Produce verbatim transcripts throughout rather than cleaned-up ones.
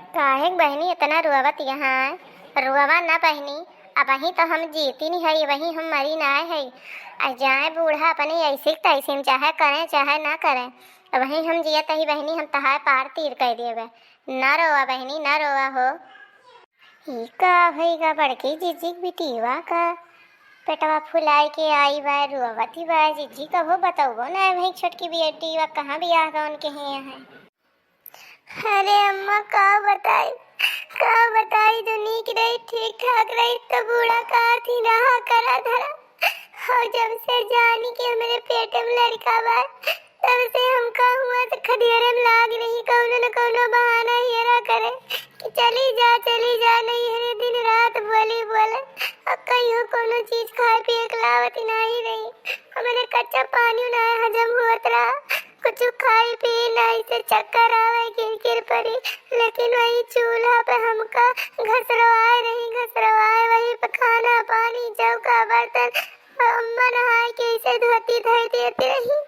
काहे के बहिनी इतना रोवत यहाँ है? रोवा ना बहिनी, अबहीं तो हम जीती नहीं है, वहीं हम मरी ना है। आ जाए बूढ़ा अपने ऐसे के तैसे में चाहे करें चाहे ना करें, अबहीं हम जियत ही बहिनी, हम तहार पार तीर कर देवे। ना रोवा बहिनी, ना रोवा हो। ई का होइगा बड़की जिज्जी के बिटिया का? पेटवा फुलाए के आई बा, रोवती बा जिज्जी, कबो बतौबो ना है वही छोटकी बेटी बा, कहाँ बियाह कौन के है? अरे अम्मा, का बताई, का बताई, जो नीक रही, ठीक ठाक रही, तो बूढ़ा का थी रहा करा धरा। और जब से जानी कि हमरे पेट में लड़का बा, तब से हमका हुआ तो खदियरे में लाग रही, कौनो न कौनो बहाना हियरा करे कि चली जा, चली जा, नहीं हरे दिन रात बोली बोले। अब कहियो कौनो चीज खाए पिए के लावत नहीं रही। हमरे कच्चा पानी ना हजम होत रहा, कुछ खाई पी ना, ऐसे चक्कर आवे, गिर गिर पड़ी। लेकिन वही चूल्हा पे हमका घसरवाए रही, घसरवाए, वही पे खाना पानी, चौका बर्तन, अम्मा नहाए के ऐसे धोती धई देती रही,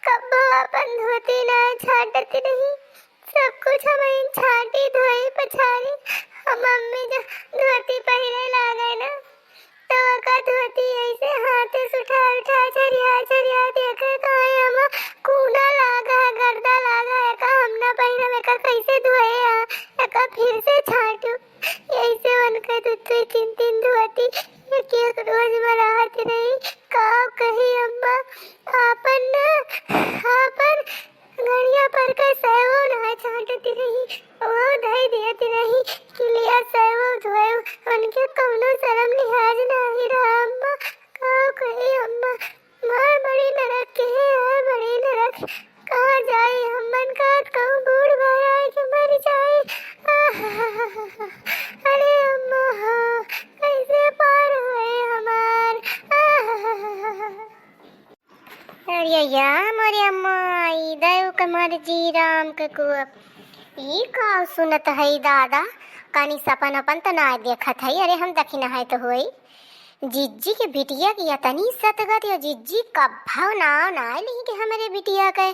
कब्बो अपन धोती ना छाटती रही। सब कुछ हम इन छाटी धोई पछारी, हम मम्मी जो धोती पहिरे लागे ना, तो ओकर धोती ऐसे हाथे से उठा उठा झरिया झरिया देखे, कहे हम कूना लागा है, गर्दा लागा है, का हम ना पहिरब, एका कैसे धोए आ, एका फिर से छाटू। ऐसे उनके दू दू तीन तीन धोती एक एक रोज में रहत रही। का कही अम्मा, आपन ना, आपन घड़िया पर के सेवो ना छाटती रही, वो धई देती रही कि लिया सेवो धोए, उनके कौनो शर्म लिहाज नहीं रहा अम्मा। का कही अम्मा, मार बड़ी नरक के है, हाय बड़ी नरक। कहाँ जाई हमन का, कहूँ बूढ़ भराए के मर जाई। आहाहाहा। अरे अम्मा, हाँ, कैसे पार होए हमार? आहाहाहा। अरे या मोरे अम्मा, ई दयु के मर्जी राम के कोप। ई का सुनत है दादा? कनी सपन अपन त ना देखत है। अरे हम दखिना है तो होई। जिज्जी के बिटिया के यतनी सतगति, और जिज्जी कभव नाव ना ली कि हमरे बिटिया के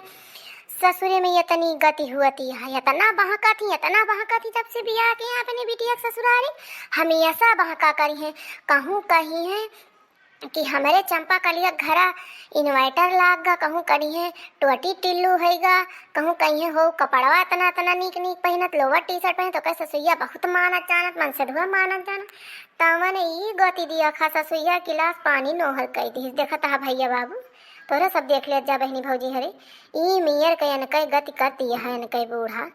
ससुरे में यतनी गति हुअती है, यतना बहकत ही, यतना बहकत ही, जब से बियाह के हैं अपने बिटिया के ससुरारी, हमेशा बहका करी हैं। कहूँ कही हैं कि हमरे चंपा कलिया के घरा inverter लाग गा, कहूँ करी हैं टोटी टिल्लू होइगा, कहूँ कही हैं हो कपड़वा इतना इतना नीक नीक पहिनत, lower T-shirt पहिनत, ओकर ससुइया बहुत मानत जानत, मन से धुआ मानत जानत। तवन ई गति दिया खा ससुइया गिलास पानी नोहर कई दिहिस। देखत हा भैया बाबू, तोहरा सब देख लेत जा बहिनी भौजी हरे, ई मेयर के एनके गति कर दिया है एनके बूढ़ा।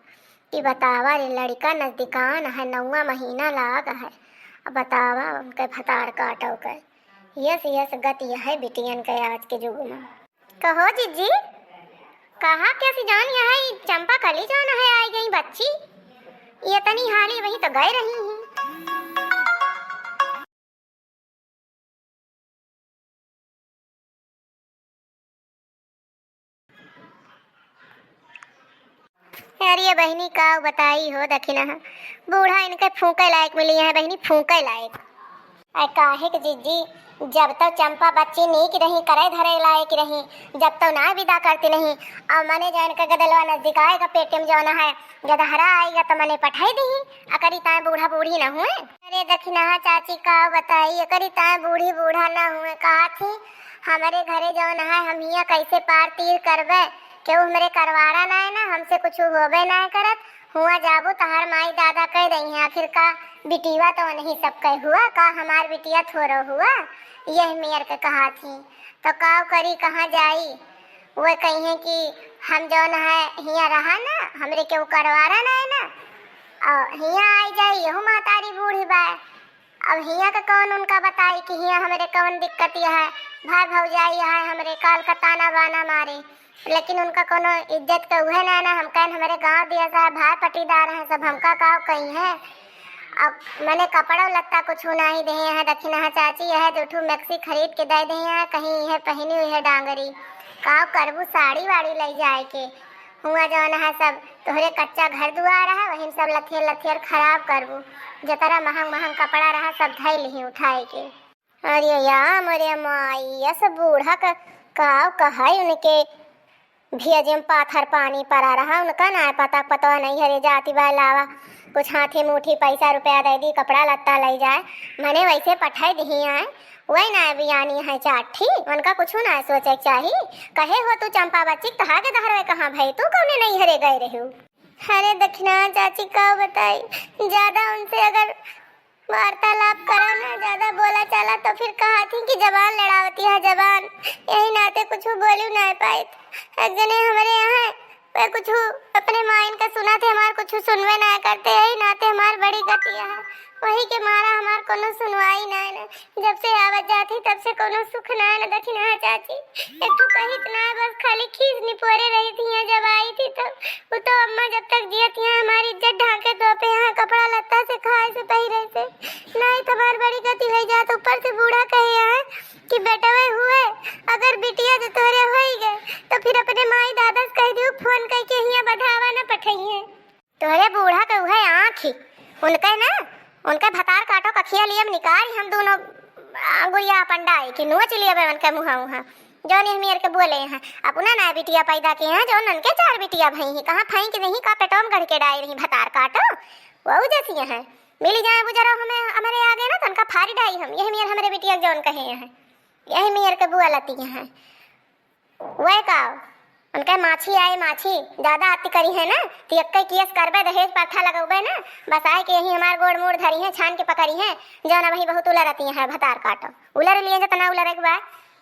कि बतावा रे लड़िका नजदीकान है, नौवा महीना लाग है, अब बतावा उनके भतार काटो के। यस यस गति है बिटियन के आज के युग में। कहो जिज्जी, कहा कैसी जान यह है, चंपा कली जान है आई गई बच्ची, ये तनी हाली वही तो गए रही ही। अरे बहिनी, का बताई हो दखिना, बूढ़ा इनके फूंके लायक मिली है बहिनी, फूंके लायक। अरे काहे के जिज्जी, जब तक चंपा बच्ची नीक रही, करे धरे लायक रही, जब तक ना विदा करती नहीं, और मने जान के गदलवा नजदीक आएगा, पेटे में जौन है गदहरा आएगा, तो मने पठाई दी, अकरी ताए बूढ़ा बूढ़ी ना हुए। अरे दखिनहा चाची, का बताई, एकरी ताए बूढ़ी बूढ़ा ना हुए। कहा थी, "हमरे घरे जौन है, हम हियाँ कैसे पार तीर करबे? केहू हमरे करवारा ना है ना, हमसे कुछ होबे ना करत। हुआँ जाबू, तहार माई दादा कह दई हैं, आखिर का बिटिया तो नहीं सब कह हुआ, का हमार बिटिया थोड़ो हुआ?" यह मेयर के कहा थी, तो का करी, कहाँ जाई? वो कही हैं कि हम जौन है, हियाँ रहा ना, हमरे केहू करवारा ना है ना, और हियाँ आई जाई, यहू महतारी बूढ़ी बा। अब हियाँ के कौन उनका बताई कि हियाँ हमरे कौन दिक्कत यह है, भाई भौजाई यह है, हमरे काल का ताना बाना मारे, लेकिन उनका कोनो इज्जत के उहे ना, ना हम कहन हमरे गाँव दिया सा है, भाई पटीदार हैं सब, हमका का कही है। अब मने कपड़ा लत्ता कुछ नहीं दे हैं, दखिनहा चाची यह दो ठू मैक्सी खरीद के दे दे हैं, कहीं यह पहनी हुई है डांगरी, का करबू साड़ी वाड़ी ले जाए के। हुआँ जौन है सब तोहरे कच्चा घर दुआर है, वही में सब लथियर लथियर खराब करबू। जतरा महंग महंग कपड़ा रहा सब धई लिही उठाए के। अरे या मोरे माई, यस बूढ़ा का काव कहाई उनके भेजे में पाथर पानी पड़ा रहा, उनका ना पता पता नहीं हरे जाति बहलावा। कुछ हाथी मुठी पैसा रुपया दइ दी, कपड़ा लत्ता लइ जाए, मने वैसे पठाई दिही आए। वही ना बियानी है चाठी, उनका कुछ ना सोचे के चाही। कहे हो तू चंपा बच्ची, तहार के दहरवे कहाँ भई, तू कौने नैहरे गए रहू? अरे दखिना चाची, का बताई, ज्यादा उनसे अगर वार्तालाप करा ना, ज्यादा बोला चाला तो फिर कहा थी कि जबान लड़ावती है जबान, यही नाते कुछ बोलू ना पाए। एक जने हमारे यहाँ है, वे कुछ अपने माइन का सुना थे, हमार कुछ सुनवे ना करते, यही नाते हमार बड़ी गति है, वही के मारा हमार कोनो सुनवाई ना है ना। जब से आवत जात ही तब से कोनो सुख ना है ना दखिना चाची। एक ठो कहित ना है, बस खाली खीस निपोरे रही थी यहाँ जब आई थी तब। वो तो अम्मा जब तक जियत यहाँ हमारी इज्जत ढांके तो पे यहाँ कपड़ा लत्ता से खाए से पहिरे से। नहीं तो हमार बड़ी गति हो जात, ऊपर से बूढ़ा कहे यहाँ कि बेटवे हुए अगर बिटिया जो तोहरे होई गए तो फिर अपने माई दादा से कह दियो फोन करके हियाँ बधावा न पठइहे। तोहरे बूढ़ा के उहे आँखी, उनके ना, उनके भतार काटो कखिया लिए निकाल, हम दोनों अंगुरिया अपन डाई कि नोच लिए बे उनके मुँहा उहाँ। जौन यह मेर के बोले हैं, अपना ना बिटिया पैदा किए हैं, जौन उनके चार बिटिया भई हैं, कहाँ फेंक दही का पेटों में गढ़ के डाई रही भतार काटो, वहू जैसी हैं। मिली जाए बुजरो हमें, हमारे आगे ना, तो उनका फारी डाई हम, यह मेर हमारे बिटिया जौन कहे हैं, यही मेर के बोलती हैं। वह का, उनके माछी आए माछी, ज्यादा अति करी है ना, तो यक्के केस करबे, दहेज प्रथा लगौबे ना, बस आए के यही हमार गोड़ मोड़ धरी है, छान के पकड़ी है, जौन अबही बहुत उलरती है, भतार काटो। उलर लिए जतना उलर एक बार,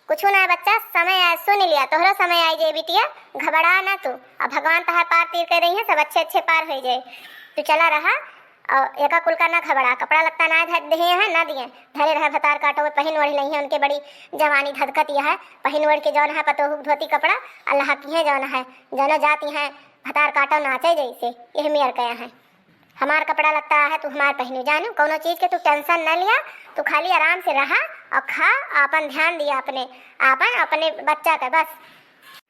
कुछ ना बच्चा, समय आए, सुन लिया, तोहरो समय आई जे बिटिया, घबरा ना तू, अब भगवान तहार पार तीर के रही है, सब अच्छे अच्छे पार हो जाए, तू चला रहा। और एका कुल का ना घबरा, कपड़ा लत्ता ना धर दिए हैं, ना दिए, धरे रहे भतार काटो, वे पहिन ओढ़ लई हैं, उनके बड़ी जवानी धधकत यह है, पहिन ओढ़ के जौन है पतोहू के धोती कपड़ा, अल्लाह की है जौन है, जौन जाती हैं भतार काटो नाचे जैसे, यह मेर कया है। हमार कपड़ा लत्ता है, तू हमार पहिनू जानू, कौनो चीज के तू tension न लिया, तू खाली आराम से रहा और खा, आपन ध्यान दिया अपने, आपन, अपने बच्चा का बस।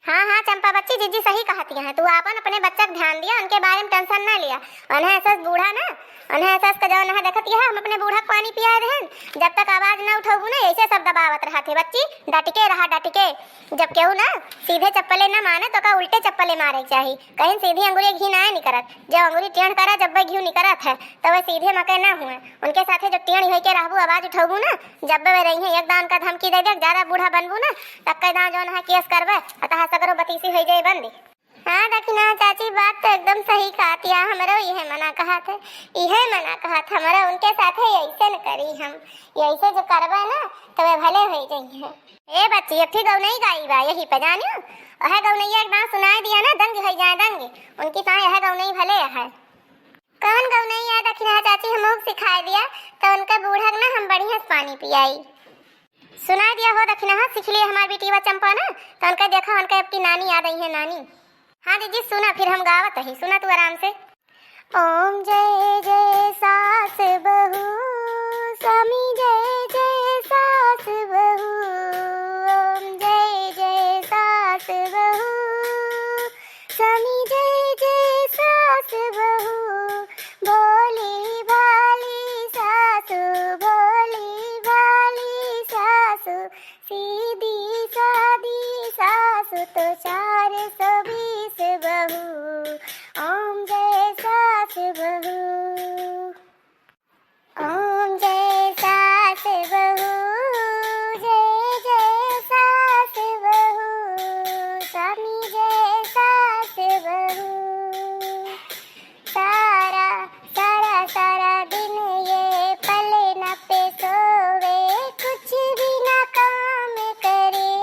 हाँ, हाँ, चंपा बच्ची, जीजी सही कहती हैं। तू आपन अपने बच्चा के ध्यान दिया, उनके बारे में tension ना लिया। उन्हें ऐसा बूढ़ा ना, उन्हें ऐसा का जौन है देखत यह, हम अपने बूढ़ा के पानी पिया देहन। जब तक आवाज ना उठौबू ना, ऐसे सब दबावत रहत है। बच्ची, डट के रहा, डट के। जब केहू ना सीधे चप्पले ना माने, तो का उल्टे चप्पले मारे के चाही। कहीं सीधी अंगुरी घी ना निकरत। जब अंगुरी टेढ़ करा, जब घी निकरत है, तो वह सीधे मके ना हुए। उनके साथे जब टेढ़ होई के रहबू, आवाज उठौबू ना, जब वे रही हैं, एक दान का धमकी दे दे, ज्यादा बूढ़ा बनबू ना, तब कई दान जौन है केस करबे, अतः सगरो बतीसी होई जाए बंदी। हाँ, दखिना चाची, बात तो एकदम सही कहत या, हमरो इहे मना कहत है, इहे मना कहत, हमरा उनके साथे ऐसे न करी हम, ऐसे जो करबे ना, तो वे भले होई जाई हैं। ए बच्ची, एक ठे गौनई गाई बा, यही पे जानियो, वह गौनैया एक बार सुनाई दिया ना, दंग होई जाए दंग, उनकी साथ यह गौनई भले है। कौन गौनई है दखिना चाची, हमहू के सिखाए दिया, तो उनके बूढ़ा के ना हम बढ़िया से पानी पियाई। सुनाई दिया हो दखिना, सीख लिए हमार बेटी बा चंपा ना, तो उनके देखा, उनके अब की नानी याद आई है, नानी। हाँ दीदी, सुना, फिर हम गावत ही, सुना तू आराम से। ओम जय जय सास बहू, स्वामी जय जय सास बहू, ओम जय जय सास बहू, स्वामी जय जय सास बहू, भोली भाली सासु, भोली भाली सासु, सीधी सादी सासु तो चार सौ बीस बहू। ओम जय सास बहू। ओम जय सास बहू, जय जय सास बहू, स्वामी जय सास बहू। सारा, सारा, सारा दिन ये पलना पे सोवे, कुछ भी ना काम करे,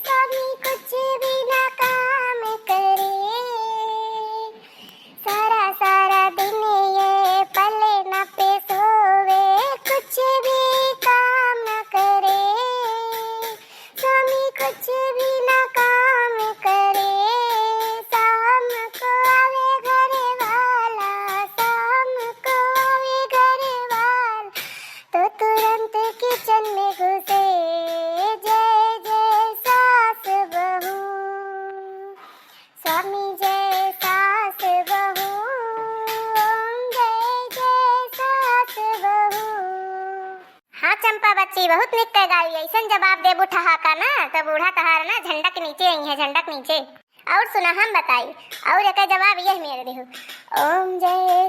स्वामी कुछ भी ना काम करे। सारा, सारा दिन ये पलना पे सोवे, कुछ भी काम ना करे, स्वामी कुछ भी ना काम करे। शाम को आवे घर वाला, शाम को आवे घर वाला, तो तुरंत किचन में घुसे, जय जय सास बहू। स्वामी जय सास बहू, ओम जय जय सास बहू। हाँ चंपा बच्ची, बहुत निक के गाई। ऐसन जवाब देबू ठहाका ना, तो बूढ़ा तहार ना झंडा के नीचे आई है, झंडा के नीचे। और सुना हम बताई, और एक जवाब यह मेरे देहू। ओम जय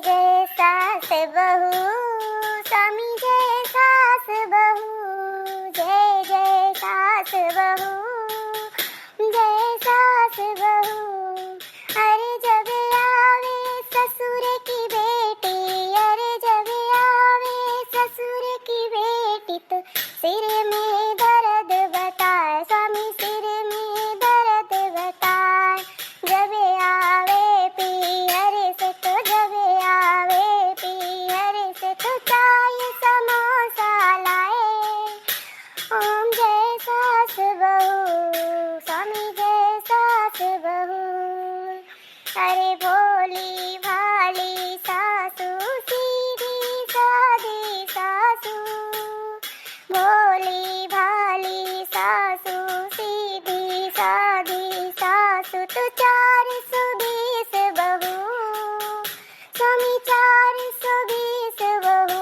स्वामी चार सौ बीस बहू,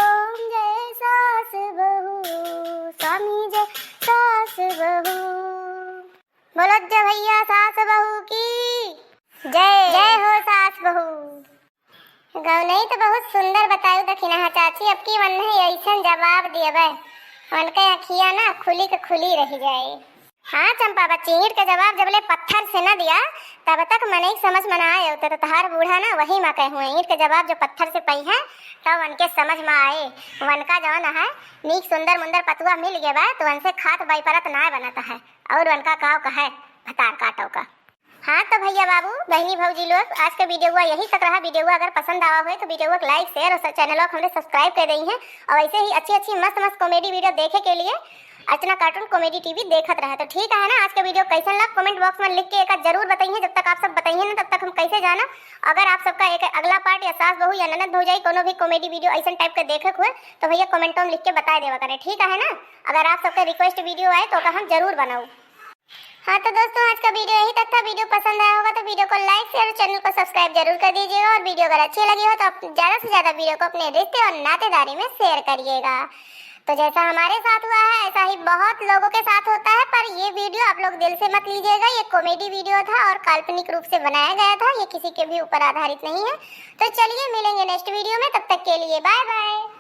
ओम जय सास बहू, स्वामी जय सास बहू। बोलो जय भैया सास बहू की जय। जय हो सास बहू। गौनई तो बहुत सुंदर बतायू दखिनहा चाची, अब की मन है ऐसन जवाब दियबे, उनके अखिया ना खुली के खुली रह जाए। हाँ चंपा बच्ची, ईंट के जवाब जब ले पत्थर से न दिया, तब तक मनई समझ में ना आए, तो तहार बूढ़ा ना वही मा कहे हुए, ईंट के जवाब जो पत्थर से पई है, तब उनके समझ में आए। वनका जवन है, नीक सुंदर मुंदर पतुआ मिल गए बा, तो उनसे खात बाई परत ना बनत है, और उनका काव कहे, भतार काटो का। हाँ तो भैया बाबू, बहनी भौजी लोग, आज का वीडियो यही तक रहा। वीडियो अगर पसंद आवा होए तो वीडियो को like, share और चैनल को हमरे subscribe कर दई हैं। और ऐसे ही अच्छी अच्छी मस्त मस्त comedy video देखे के लिए अर्चना Cartoon Comedy TV देखत रहे। तो ठीक है ना, आज का वीडियो कैसन लग comment box में लिख के एक जरूर बताइए। जब तक आप सब बताइए ना तब तक हम कैसे जाना। अगर आप सबका एक अगला part या सास बहू या ननद भौजाई कोनो भी comedy video ऐसन type के देखे हुए तो भैया commentों में लिख के बताए देवा करें, ठीक है ना। अगर आप सबका request video आए तो ओका हम जरूर बनाऊ। हाँ तो दोस्तों, आज का वीडियो यहीं तक था। वीडियो पसंद आया होगा तो वीडियो को like, share और चैनल को subscribe जरूर कर दीजिएगा। और वीडियो अगर अच्छी लगी हो तो आप ज़्यादा से ज़्यादा वीडियो को अपने रिश्ते और नातेदारी में share करिएगा। तो जैसा हमारे साथ हुआ है ऐसा ही बहुत लोगों के साथ होता है, पर ये वीडियो आप लोग दिल से मत लीजिएगा। ये comedy video था और काल्पनिक रूप से बनाया गया था, ये किसी के भी ऊपर आधारित नहीं है। तो चलिए मिलेंगे next वीडियो में, तब तक के लिए bye bye।